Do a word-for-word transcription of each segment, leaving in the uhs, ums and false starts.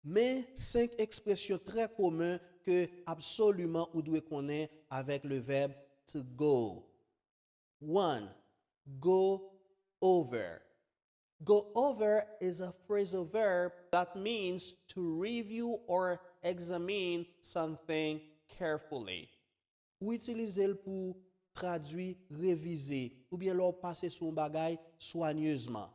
Men senk ekspresyon trè komen ke absoliman ou dwe konnen avèk le verb to go. One, go over. Go over is a phrasal verb that means to review or examine something carefully. Ou itilize l pou tradui revize oubyen lè w pase sou yon bagay swanyezman.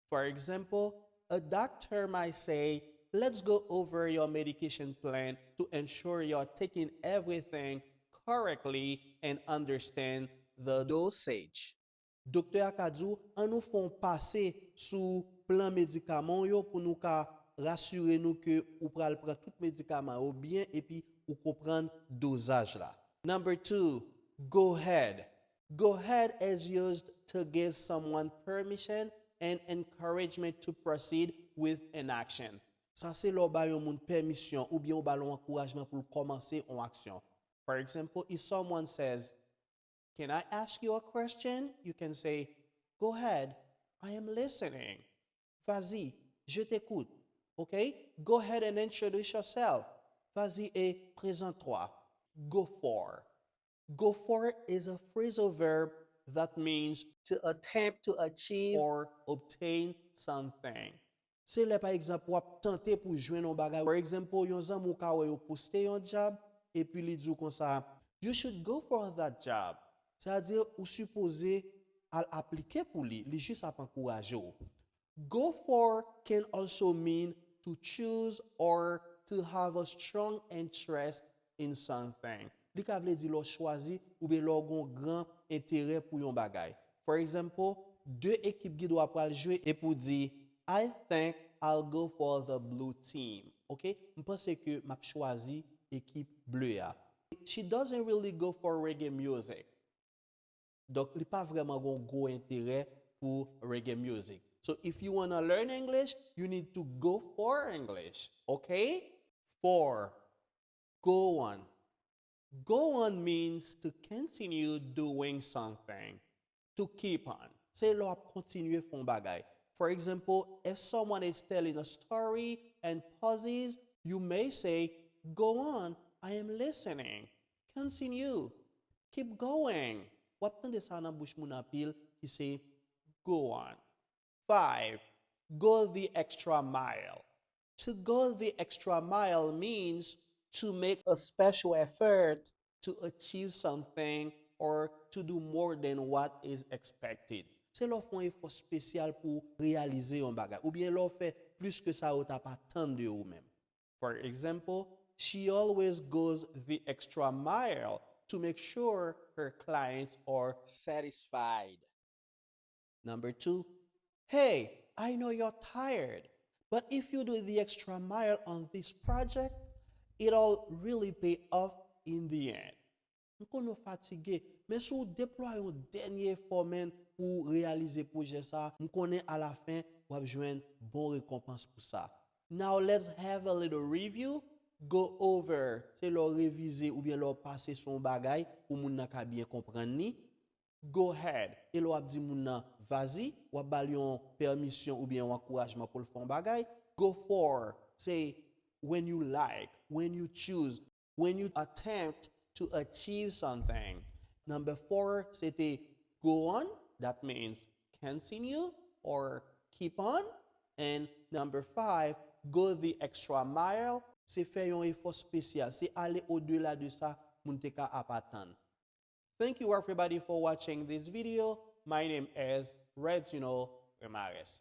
For example, a doctor might say, "Let's go over your medication plan to ensure you're taking everything correctly and understand the dosage." Doktè a ka di w, "An nou fè yon pase sou plan medikaman w yo pou nou ka rasire nou ke ou pral pran tout medikaman yo byen epi ou konprann dozaj la." Number two, go ahead. Go ahead is used to give someone permission and encouragement to proceed with an action. Sa se lè w ba yon moun pèmisyon oubyen w ba l yon ankourajman pou l kòmanse yon aksyon. For example, if someone says, "Can I ask you a question?" You can say, "Go ahead, I am listening." Vas-y, je t'écoute. OK? Go ahead and introduce yourself. Vas-y et présente-toi. Go for. Go for is a phrasal verb that means to attempt to achieve or obtain something. Se lè, pa egzanp, w ap tante pou jwenn yon bagay. For example, yon zanmi w ka wè yo poste yon djab, epi li di w konsa, "You should go for that job." Sa vle di, ou sipoze al aplike pou li, li jis ap ankouraje w. Go for can also mean to choose or to have a strong interest in something. Li ka vle di lè w chwazi oubyen lè w gen yon gran enterè pou yon bagay. For example, de ekip Guido a pral jwe epi w di, "I think I'll go for the blue team." OK? M panse ke m ap chwazi ekip ble a. She doesn't really go for reggae music. Donk, li pa vrèman gen yon gwo enterè pou reggae music. So, if you wanna learn English, you need to go for English. OK? For. Go on. Go on means to continue doing something, to keep on. Se lè w ap kontinye fè yon bagay. For example, if someone is telling a story and pauses, you may say, "Go on, I am listening." Continue. Keep going. W ap tande sa nan bouch moun anpil ki se go on. Five, go the extra mile. To go the extra mile means to make a special effort to achieve something or to do more than what is expected. Se lè w fè yon efò espesyal pou reyalize yon bagay, oubyen lè w fè plis ke sa yo t ap atann de ou menm. For example, she always goes the extra mile to make sure her clients are satisfied. Number two, hey, I know you're tired, but if you do the extra mile on this project, it'll really pay off in the end. M konnen w fatige, men si w deplwaye yon dènye efò, man, pou w reyalize pwojè sa, m konnen alafen w ap jwenn bon rekonpans pou sa. Now let's have a little review. Go over, se lè w revize oubyen lè w pase sou yon bagay pou moun nan ka byen konprann li. Go ahead, e lè w ap di moun nan vas-y, w ap ba l yon pèmisyon oubyen yon ankourajman pou l fè yon bagay. Go for, se when you like, when you choose, when you attempt to achieve something. Number four, se te go on, that means continue or keep on. And number five, go the extra mile, se fè yon efò espesyal, se ale odela de sa moun te ka ap atann. Thank you everybody for watching this video. My name is Reginald Remares.